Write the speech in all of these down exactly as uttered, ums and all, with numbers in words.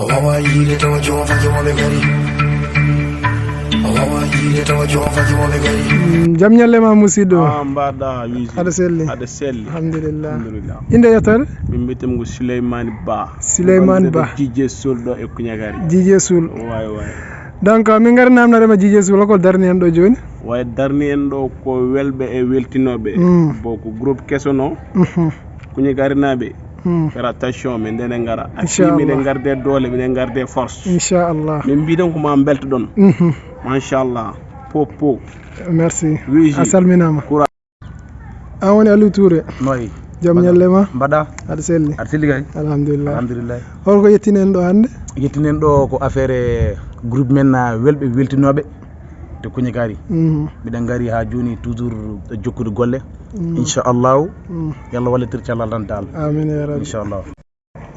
A wawa yiide tawa joom faki mo ɓe gari. A wawa yiide tawa joom faki mo ɓe gari. Mm, jam ñalle ma, musidɗo. Ah, mbaɗɗa, Wiisi? Aɗa selli? Aɗa selli. Alhamdulillah. Alhamdulillah. Innde e yettode? Min mbiyetee-mi ko Souleymane Ba. Souleymane Ba. Jije Sul ɗo e Kuñagari. Jije Sul. Way, way. Donc, min ngari namnade ma, Jije Sul, ko darni en ɗo jooni? Way, darni en ɗo ko welɓe e weltinooɓe. Mm. Bon, ko groupe keso no. Mhm. Kuñagarinaaɓe, hmm, faire attention, min nde ngara. A Inchallah. Fii miɗen ngarde doole, miɗen ngarde force. Inchallah. Min mbiɗon ko ma mbeltoɗon. Mhm. Machallah. Po, po. Merci. Wiisi. A salminaama. Kura. An woni Aliou Touré. Noy? Jam ñalle ma. Mbaɗa? Aɗa selli? Aɗa selli kay? Alhamdulillah. Alhamdulillah. Holko yettinen ɗo hannde? Yettinen ɗo ko affaire groupe men, ah, welɓe weltinooɓe. To Kuñagari. Mhm. Miɗen ngari haa jooni, toujours e jokkude golle. Mhm. Inchallahu. Mhm. Yo Allah wallitir cellal tan dal. Amin ya rabbi. Inchallah.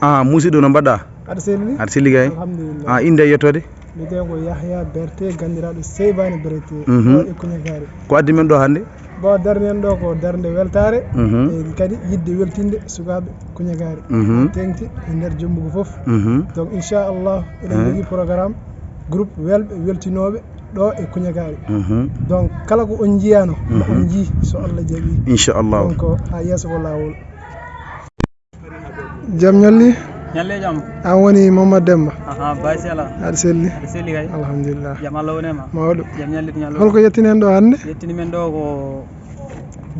Ah, musidɗo, no mbaɗɗa? Aɗa selli? Aɗa selli kay? Alhamdulillah. Ah, innde e yettode? Mbiyetee ko Yahya Berté, ganndiraaɗo Seybani Berté, mhm, ɗo e Kuñagari. Ko addi men ɗo hannde? Bon, darni en ɗo ko darnde weltaare, mhm, e kadi yiɗde weltinde sukaaɓe Kuñagari. Mhm. Teeŋti e nder Jummbugu fof. Mhm. Donc, inchallah, eɗen, eh, njogii programme groupe welɓe weltinooɓe ɗo e Kuñagari. Mhm. Donc, kala ko on njiyaano, ma, mhm, on njii, so Allah jaɓii. Inchallah. Donc, haa yeeso ko laawol. Jam ñalli? Ñalle jam. An woni Mamadou Demba? Aha, Baye Sela. Aɗa selli? Aɗa selli kay. Alhamdulillah. Jam Allah wone ma. Mawɗo. Jam ñalli to ñallo. Holko yettini en ɗo hannde? Yettini men ɗo ko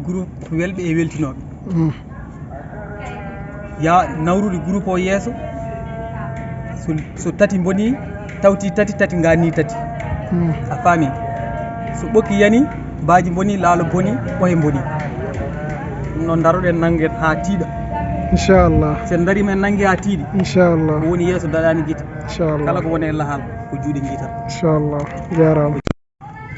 groupe welɓe e weltinooɓe. Mm. Ya nawrude groupe o yeeso. So, so tati mboni, tawti tati, tati ngani tati. Mm. A faami? So ɓokki yani, baaji mboni, laalo boni, ɓoye mboni. Ɗum noon, ndaroɗen, nanngen haa tiiɗa. Inchallah. So en ndariima, en nanngi haa tiiɗi. Inchallah. Ko woni yeeso daɗaani gite. Inchallah. Kala ko woni e lahal, ko juuɗe njiitata. Inchallah. Jaaraama.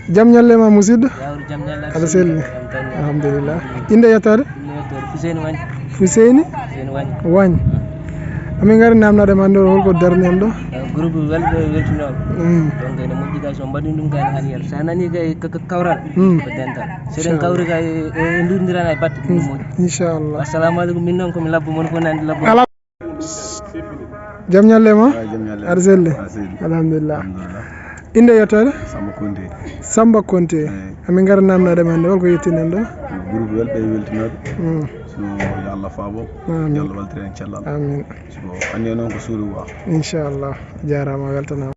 Jam ñalle ma, musidɗo. Yawru jam ñalle. Aɗa selli? Jam tan. Alhamdulillah. Innde e yettode? Innde e yettode, Fuseyni Wañ. Fuseyni? Fuseyni Wañ. Wañ. Amin ngari namnade ma nde, holko darni en ɗo? Eh, groupe welɓe weltinooɓe. Mm. Donc, ene moƴƴi kay, so mbaɗi ɗum kay, ene haani yeru. So a nani kay ka-, ka-, kawral, mm, ko dental. So eɗen, inchallah, kawri kay, e, e nduɗondiral e batte, ɗum, mm, moƴƴi. Inchallah. Assalamu aleykum, min noon ko mi labbo, mon fof nani labbo. Ala- Jam ñalle ma? Ah, jam ñalle. Aɗa selli? Ah, selli. Alhamdulillah. Alhamdulillah. Innde e yettode? Samba Konte. Samba Konte. Eyi. Amin ngara namnade ma nde, holko yettinen ɗo? Groupe welɓe e weltinooɓe. Mm. So yo Allah faabo. Amin. Yo Allah waltir en cellal. Amin. So anniya noon ko suudu wa. Inchallah. Jaaraama, weltanaama.